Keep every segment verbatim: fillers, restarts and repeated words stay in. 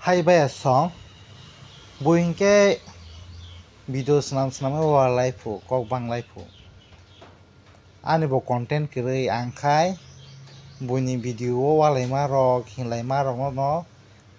Hai baya song, bo hinkhe video swnam swnam walai phu, kok banglai phu. Ani bo content kwrwi, ang khai buini video o walaima rok, hinlaima rokno no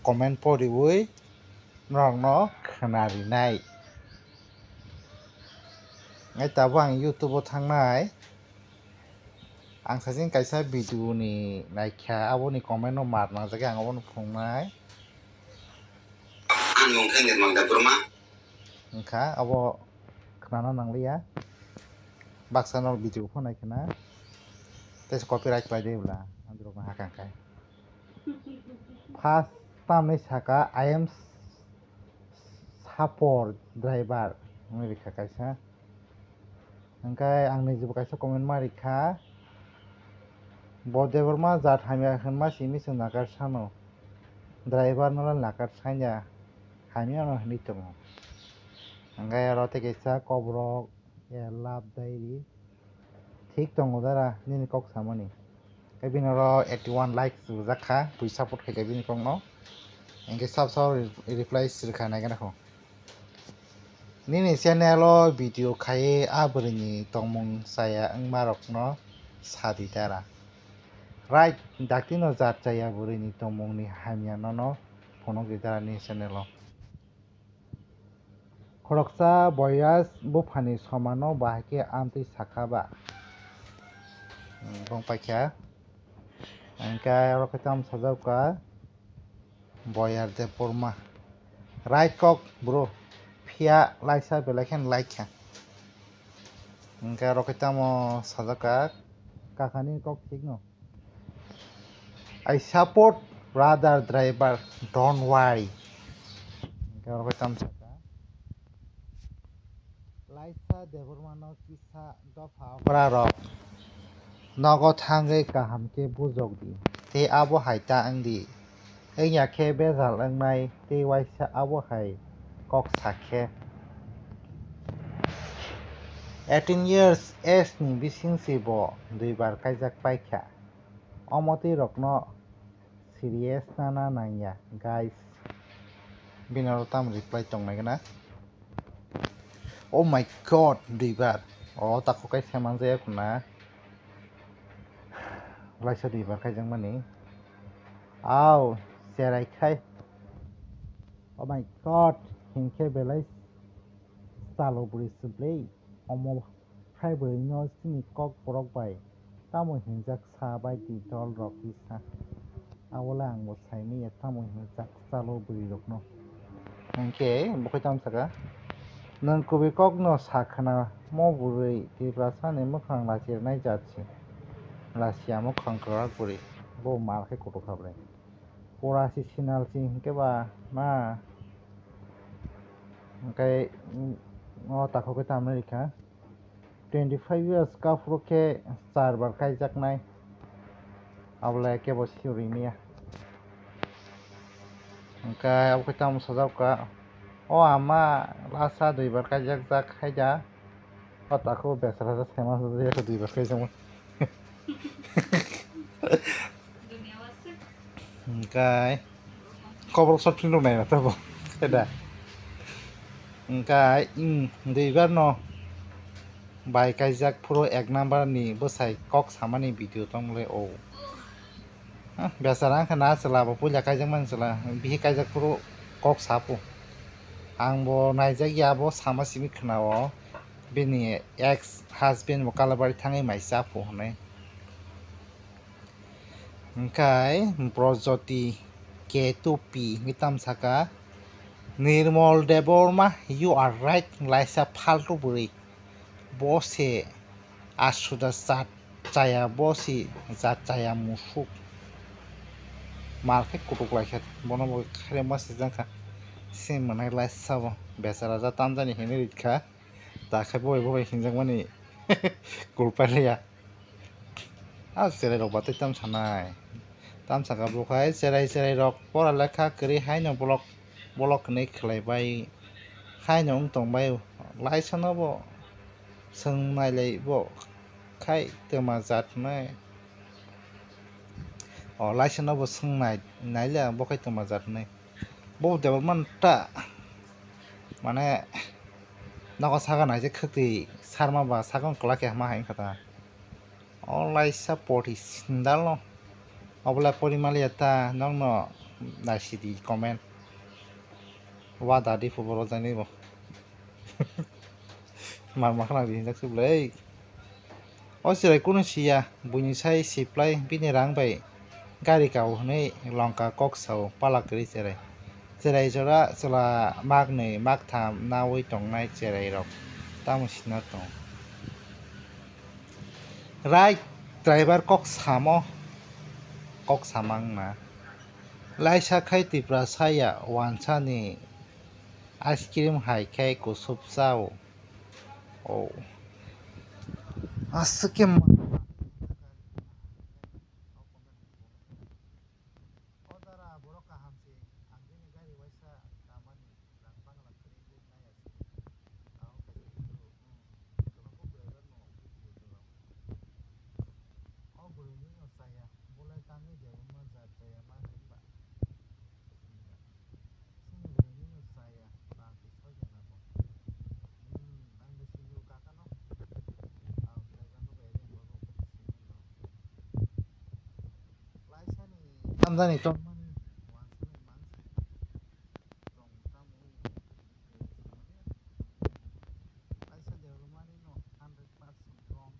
comment poriwi norokno khwnarinai. Ngai tabuk ang YouTube o thangnai. Ang sajing kaisa video ni naikha, aboni comment no mar nangjak, ang abono phunuknai. Ang mung khe Nirmal Debbarma. Wngkha, abo khwnana nangliya. Baksa no video phano naikhwna. Tei copyright pai de bwla, ang rok no hakang khai. First tamni saka, "I am Sapor driver," wngwi rikha kaisa. Hwnkhe ang nijebo kaisa comment ma rikha, "Bo Debbarma jat hamya hwnma simi chwng nakar sano, driver no le nakar sanya, hamya no hinwi tongo." Hwnkhe aro tei kaisa kokrok, "A love diary." Thik tongo dara nini kok samani. Tei bini oro eighty one likes rijak kha, twi support khaikha bini kokno. Hinkhe sab sab reply sirkha naikhe nakho. Nini channel o video khaiwi a bwrwini tongmung chaya wngma rokno sadi dara. Right, daktino jat chaya bwrwini tongmungni hamya nono phunukdi dara nini channel o. Khoroksa boyas buphani somano bahai khe amtwi sakha ba? Hmm, bong paikha. Hwnkhe oro khe tamo sajak kha, Boyar Debbarma. Right kok bro. Phiya laisa belai khe like kha. Hwnkhe oro khe tamo sajak kha, kakhani kok thik no. "I support brother driver, don't worry." Hwnkhe oro khe tamo sakha, "Laisa Debbarmano kisa dopha okra rok nogo thangwi kaham khe bujok di, tei abo hai ta wng di. Wngya khe bejal wngnai tei waisa abo hai kok sa khe." Eighteen years age ni bising se bo duibar kaijak paikha. Omo twi rokno serious nana nangya, guys. Bini oro tamo reply tongnai gana? Oh my God, duibar. O takhuk kai se manjaya kuna. Laisa duibar kaijakmani. Au, cherai khai. Oh my God, hinkhe belai chalo bwrwi se bwlwi. Omo hai bwrwino chini kok borok bai tamo hinjak sa bai di dol rok kisa. Abole ang bo saimanya tamo hinjak chalo bwrwi rokno. Hinkhe bo khe tamo saka, "Nwng kubui kokno sa khna mo bwrwi Tiprasani mwkhang lachirnai jat se. Lachia mwkhang kwrak bwrwi." Bo mal khe kutuk kha bre. Pura si sinal si hinkhe ba ma. Hinkhe, mm, o takhuk khe tamni rikha. Twenty five years ka phuru khe char bar kaijaknai. Abole kebo suri maya. Hinkhe abo khe tamo sajak kha. O ama lasa duibar kaijak jak khaida. O takhuk besra jak saiman sajak duibar kaijakma. Hinkhe kobrok short film rok naina tabuk khe da. Hinkhe, mm, duibar no bai kaijak phuru ek number ni bwsai kok samani video tong le o. Ah, bechara wngkha na chwla bo puila kaijakmani chwla, bihi kaijak phuru kok sapu. Ang bo naijak ya, bo sama simi khna o bini ex husband bo Kalabari thangwi mai chapu hwnwi. Hinkhe Brojyoti K two P hinkhe tamo saka, "Nirmal Debbarma, you are right, laisa faltu bwrwi. Bo se asuda jat chaya, bo se jat chaya musuk." Mal khe kutuk lai khe bono bo khairokma swijak kha. Se mwnai laisa bo bechara ja tamjani hinwi rikha. Ta khe bo bai bo bai hinjakmani kulpai liya. A cherai rok ba tei tam sanai. Tam saka bo khai cherai cherai rok pora lekha kwrwi haino bolok bolok hinwi khlai bai. Haino wng tong bai. Laisa no bo swng nai lai bo khai twma jat hinwi. O laisa no bo swng nai nai le bo khai twma jat hinwi. Bo development ta mane nogo saka nai je khwtwi sarma ba sakang kwlak ya ma hai kha ta. O laisa pori sindal no. Obola pori maliya ta nokno naisidi comment. Wa dadi phuboro jani bo. Mar ma khna di hinjak se belai. O cherai kunu siya, buini sai siplai bini rang bai gari kao hwnwi longka kok sao pala kwrwi cherai. Cherai jora chwla maknwi maktham naui tongnai cherai rok tamo sina tong. Right driver kok samo, kok samang na. Laisa khai Tiprasa ya wansani ice cream hai khai kusup chao. Oh. Aswk khe ma-, O dara, borok kaham se. Ang bini gari waisa tamani rang bangla kwrwi wngwi nai aswk. Ang kaisa video, hmm, kwbangma bwrwi rokno video jora. O bwrwini no chaya, bolai tangwi debwngma jat chaya ma hinba. Chini bwrwini no chaya, tang twi soi jana bo. Hmm, ang bisi nukha kano. Ang bwrwi rokno bai ring bo bo simi no. Laisani tamjani tongmani wansani mansi. Tong tamo wi samani. Laisa development no hundred percent wrong.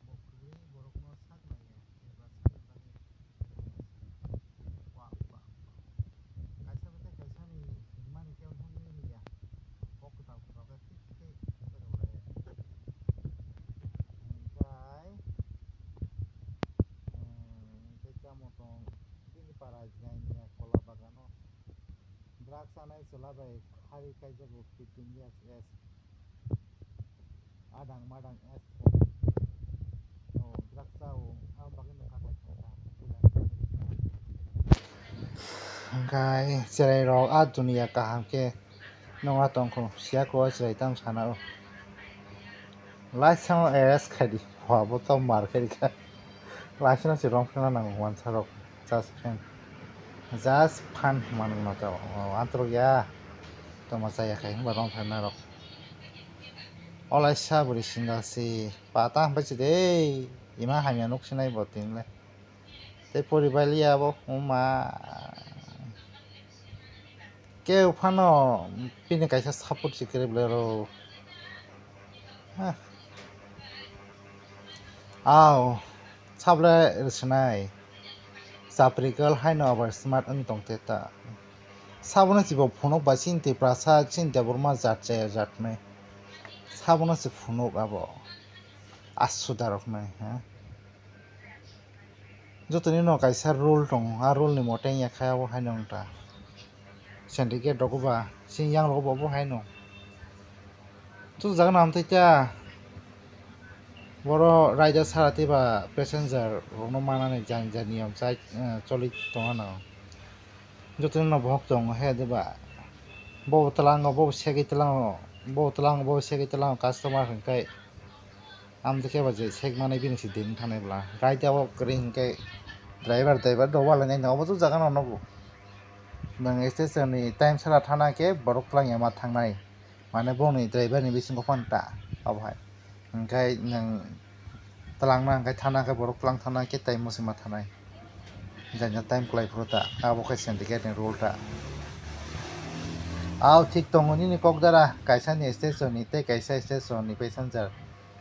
Bo kwrwi borokno sak naiya, eba sakni bagwi. Wa, wa, wa. Kaisa bwtwi kaisani himani khe hwnwi ya. Kok kwtal kwtal khe thik khe kwrwlaiya. Hwnkhai, eh, hwnkhai tamo tong bini para jwngni kola bagano. Drugs chanai chwla bai khari kaijago fifteen years age. Adang madang age. O drugs chao, ang bagwi no kaklai thangkha. Hwnkhai cherai rok a duniya kaham khe nongna tongkho, siya khe o cherai tamo sana o. Laisano arrest khai di, bo abo to mar khai di kha. Laisano se rong phana nango wansa rok, just fan. Just fan hwnma nangno to, o, antrok ya. Toma chaya khai hwnba rong phana rok. O laisa bwrwi sinda si, pata hwnpai si de, ima hamya nuk sinai bo tinle. Tei poribai liya bo wngma. Khe phano bini kaisa support se kwrwi belai rw. Hah. Aw, sablai rwswnai. Chapri girl haino over smart wng tong te ta. Sabono se bo phunuk ba chini Tiprasa, chini Debbarma jat chaya jat nai. Sabono se phunuk abo. Asuda rok nai, ha? Jotoni no kaisa rule tongo, a rule ni mote wngya khe abo haino wngta. Syndicate rogo ba, chini yang rogo bo obo haino. Chujakna amtwi kha, boro raida sara tei ba passenger rokno manani jani jani niyom chai, eh, choli tongmano. Jotoni no bohok tongo he diba, bo tlango, bo segwi tlango, bo tlango, bo segwi tlango customer hwnkhai. Amtwi khe ba je sek manai bini se din thanai bwla. Raida o kwrwi hinkhe driver, driver rok walai nai obo to jaga no nogo. Nwng station ni time sara thana khe borok twlang ya ma thangnai. Mane boni driver ni bisingo phano ta obo hai. Hinkhe nwng twlangna hinkhe thana khe borok twlang thana khe time o se ma thanai. Janya time kwlai phuru ta, abo khe syndicate ni rule ta. Aw thik tongo nini kok dara, kaisa ni station ni tei kaisa station ni passenger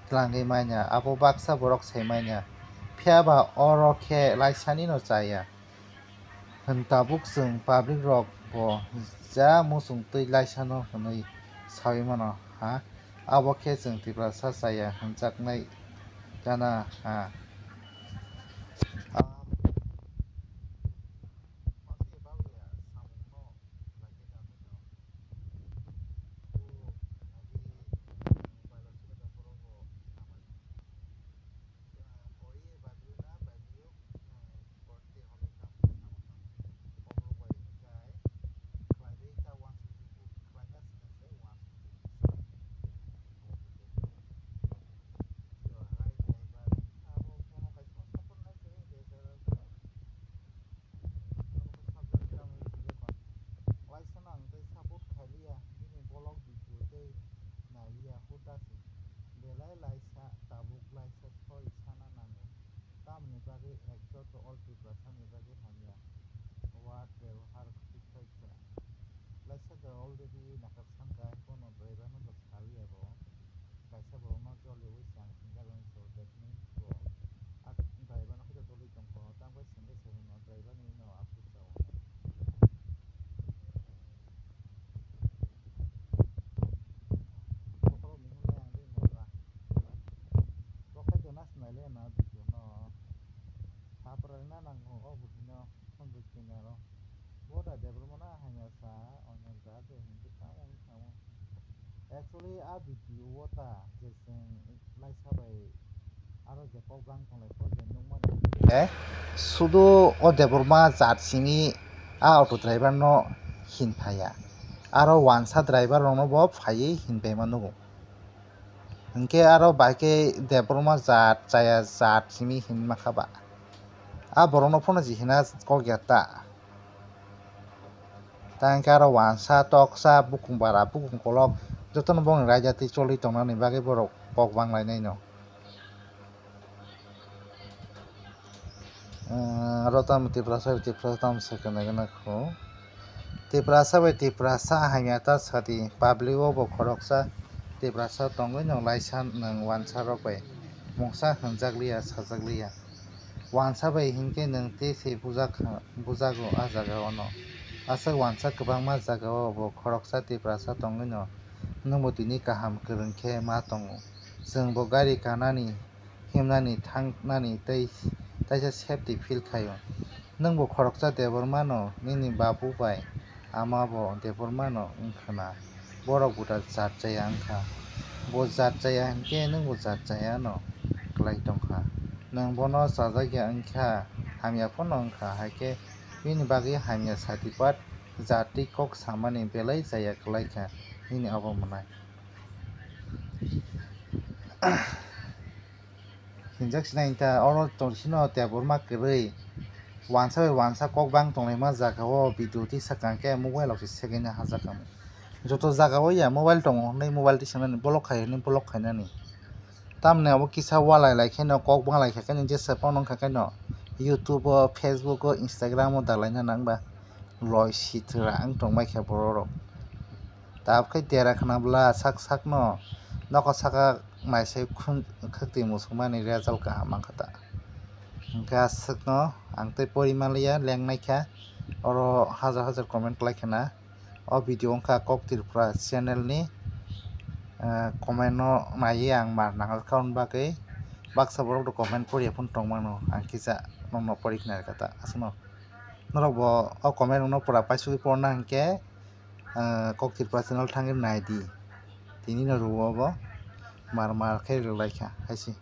twlangwi manya, abo baksa borok sai manya. Phiya ba oro khe laisani no chaya. Hwn tabuk chwng public rok bo ja muchung twi laisano hwnwi saui mano ha, abo khe chwng Tiprasa chaya hwnjaknai gana ha. Belai laisa, tabuk laisa soi sana nango. Tamni bagwi ek joto all Tiprasani bagwi hamya word bebohar khlaikha. Laisa da already nakar sanka, kono driver no bo saliya bo. Kaisa borokno joliui chang sinjak, so that means bo a driver no khe joliui tongkho, tamo khe sengkhe sengno driver ni no asuk chao. Bokhorok ni hwnwi ang tei mora. Bokhai tongna swnaile na video no. Saprarina nango o buhino, o buhino aro. Boda Debbarma na hamya sa, onya da de hinwi tamo wngwi tamo. Actually, a video o ta je chwng laisa bai aro je kok bang tonglai kho je nukmani. Eh, sudu o Debbarma jat simi a auto driver no hin phaiya. Aro wansa driver rokno bo phaiwi hin paima nugo. Hinkhe aro bai khe Debbarma jat chaya jat simi hinma kha ba. A borokno phano je hina kok ya ta. Ta hinkhe aro wansa toksa bukung bara bukung kolok jotono bongni raida twi choli tongnani bagwi borok kok bang lainai no. Aro tamo Tiprasa bai Tiprasa tamo se kwna gana kho. Tiprasa bai Tiprasa hamya ta sadi, public o bo khoroksa Tiprasa tongwi no laisa nwng wansa rok bai mungsa hwnjakliya sajakliya. Wansa bai hinkhe nwng tei se bujak kha, bujago a jaga o no. Aswk wansa kwbangma jaga o bo khoroksa Tiprasa tongwi no nwngbo tini kaham kwrwng khe ma tongo. Chwng bo gari kanani himnani thangnani tei taisa safety feel khaio. Nwngbo khoroksa Debbarmano nini babu bai ama bo Debbarmano wngkhwna. Borok buda jat chaya wngkha. Bo jat chaya hinkhe nwngbo jat chayano kwlai tongkha. Nwng bono chajakya wngkha, hamya phano wngkha, haikhe bini bagwi hamya satipat jat twi kok samani belai chaya kwlaikha nini obo mwnai. Hinjak sinai ta oro tongsi no Debbarma kwrwi wansa bai wansa kok bang tonglaima jaga o video twi sakang khe mobile rok se segwi no hajak kamo. Joto jaga o ya mobile tongo hwnwi mobile twi sanani block khai hwnwi block khainani. Tamni abo kisa walai lai khe no kok bang lai kha khe no jesa phano wngkha khe no YouTube o, Facebook o, Instagram o dalai na nang ba loi sitra wng tong bai kha borok rok. Tabuk khe dera khna bwla sak sak no nokha saka naisai khun-, khwtwi muchungmani result kaham mankha ta. Hinkhe aswkno ang tei pori manliya, lengnaikha, oro hajar hajar comment khlai khna. O video wngkha Kok Tripura channel ni, ah, comment no naiwi ang mar nangarkha, hwn bagwi baksa borok rok comment poriya phano tongmano, ang kisa nokno pori khna rwkha ta aswkno. Norok bo o comment rok no pura paisugwi porna hinkhe, ah, Kok Tripura channel thangwi naidi. Tini no rwo bo mar mar khe rwlaikha haise.